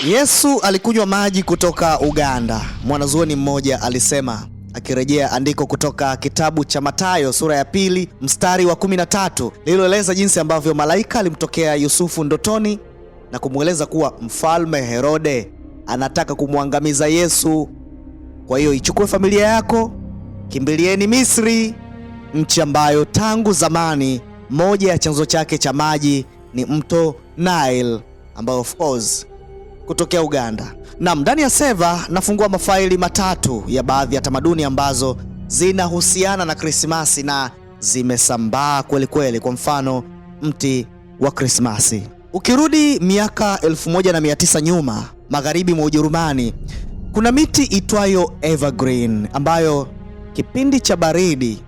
Yesu alikunywa maji kutoka Uganda, mwanazuoni mmoja alisema, akirejea andiko kutoka kitabu cha Mathayo sura ya 2 mstari wa 13 lililoeleza jinsi ambavyo malaika alimtokea Yusufu ndotoni na kumweleza kuwa mfalme Herode anataka kumwangamiza Yesu. Kwa hiyo ichukue familia yako, kimbilieni Misri, nchi ambayo tangu zamani moja ya chanzo chake cha maji ni mto Nile, ambayo of course kutokea Uganda. Naam, ndani ya seva nafungua mafaili matatu ya baadhi ya tamaduni ambazo zinahusiana na Krismasi na zimesambaa kweli kweli. Kwa mfano, mti wa Krismasi. Ukirudi miaka 1900 nyuma, magharibi mwa Ujerumani, kuna miti itwayo evergreen ambayo kipindi cha baridi,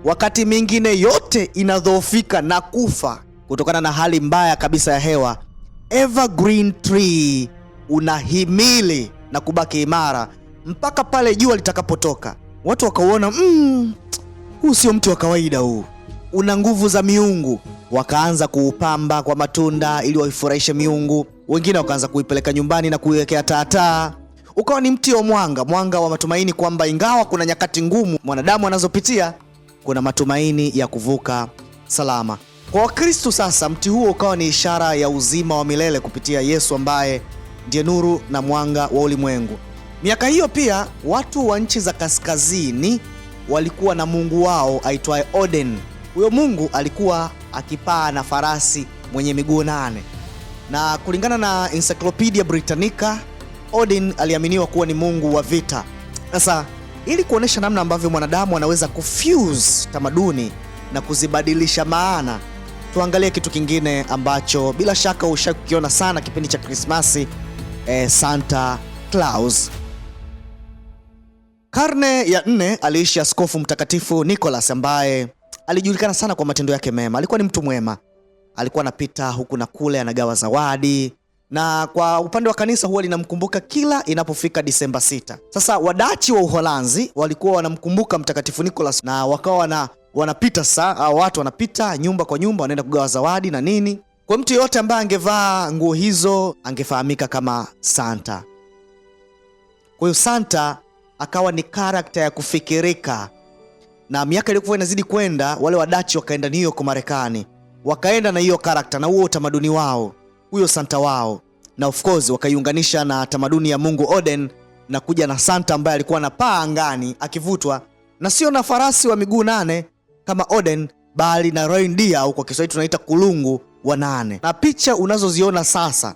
wakati mingine yote inadhoofika na kufa kutokana na hali mbaya kabisa ya hewa. Evergreen tree unahimili na kubaki imara mpaka pale jua litakapotoka. Watu wakauona, huu sio mti wa kawaida, huu una nguvu za miungu. Wakaanza kuupamba kwa matunda ili waifurahishe miungu. Wengine wakaanza kuipeleka nyumbani na kuiwekea taataa. Ukawa ni mti wa mwanga, mwanga wa matumaini kwamba ingawa kuna nyakati ngumu mwanadamu anazopitia, kuna matumaini ya kuvuka salama. Kwa Wakristo sasa, mti huo ukawa ni ishara ya uzima wa milele kupitia Yesu ambaye ndiye nuru na mwanga wa ulimwengu. Miaka hiyo pia watu wa nchi za kaskazini walikuwa na mungu wao aitwaye Odin. Huyo mungu alikuwa akipaa na farasi mwenye miguu 8, na kulingana na Encyclopedia Britannica, Odin aliaminiwa kuwa ni mungu wa vita. Sasa ili kuonesha namna ambavyo mwanadamu anaweza kufuse tamaduni na kuzibadilisha maana, tuangalie kitu kingine ambacho bila shaka ushakiona sana kipindi cha Krismasi, Santa Claus. Karne ya 4 aliishi askofu mtakatifu Nicholas ambaye alijulikana sana kwa matendo yake mema. Alikuwa ni mtu mwema, alikuwa anapita huku na kule, anagawa zawadi, na kwa upande wa kanisa huwa linamkumbuka kila inapofika Disemba 6. Sasa Wadachi wa Uholanzi walikuwa wanamkumbuka mtakatifu Nicholas na wakawa wanapita sasa, watu wanapita nyumba kwa nyumba, wanaenda kugawa zawadi na nini. Kwa mtu yote ambaye angevaa nguo hizo angefahamika kama Santa. Kwa hiyo Santa akawa ni karakta ya kufikirika, na miaka iliyokuwa inazidi kwenda, wale Wadachi wakaenda New York Marekani, wakaenda na hiyo karakta na huo utamaduni wao, huyo Santa wao, na of course wakaiunganisha na tamaduni ya mungu Odin na kuja na Santa ambaye alikuwa na paa angani akivutwa na sio na farasi wa miguu 8 kama Odin, bali na reindeer au kwa Kiswahili tunaita kulungu wa 8. Na picha unazoziona sasa,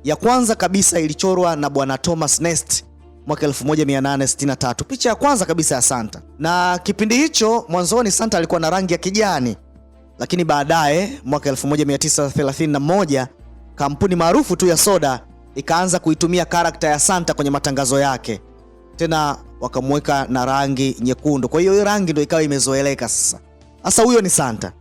ya kwanza kabisa ilichorwa na bwana Thomas Nast mwaka 1863, picha ya kwanza kabisa ya Santa. Na kipindi hicho mwanzoni Santa alikuwa na rangi ya kijani, lakini baadaye mwaka 1931 kampuni maarufu tu ya soda ikaanza kuitumia karakta ya Santa kwenye matangazo yake, tena wakamweka na rangi nyekundu. Kwa hiyo hiyo rangi ndio ikawa imezoeleka sasa. Sasa huyo ni Santa.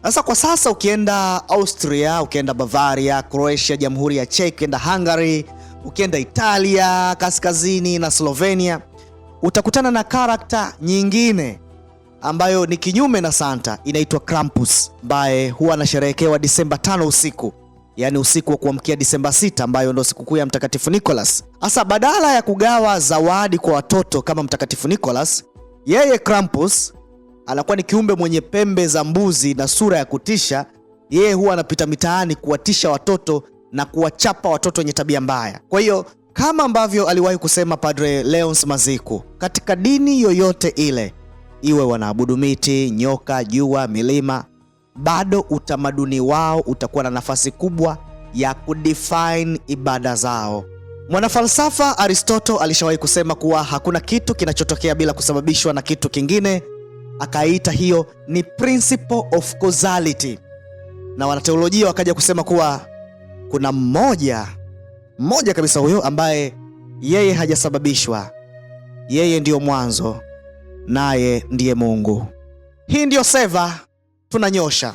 Sasa kwa sasa ukienda Austria, ukienda Bavaria, Croatia, Jamhuri ya Czech, ukienda Hungary, ukienda Italia kaskazini na Slovenia, utakutana na karakta nyingine ambayo ni kinyume na Santa, inaitwa Krampus, ambaye huwa anasherehekewa Disemba 5 usiku, yani usiku wa kuamkia Disemba 6, ambayo ndio sikukuu ya Mtakatifu Nicholas. Sasa badala ya kugawa zawadi kwa watoto kama Mtakatifu Nicholas, yeye Krampus anakuwa ni kiumbe mwenye pembe za mbuzi na sura ya kutisha. Yeye huwa anapita mitaani kuwatisha watoto na kuwachapa watoto wenye tabia mbaya. Kwa hiyo kama ambavyo aliwahi kusema Padre Leons Maziku, katika dini yoyote ile, iwe wanaabudu miti, nyoka, jua, milima, bado utamaduni wao utakuwa na nafasi kubwa ya kudefine ibada zao. Mwanafalsafa Aristotle alishawahi kusema kuwa hakuna kitu kinachotokea bila kusababishwa na kitu kingine. Akaita hiyo ni principle of causality, na wanateolojia wakaja kusema kuwa kuna mmoja kabisa huyo ambaye yeye hajasababishwa, yeye ndiyo mwanzo naye ndiye Mungu. Hii ndiyo seva tunanyosha.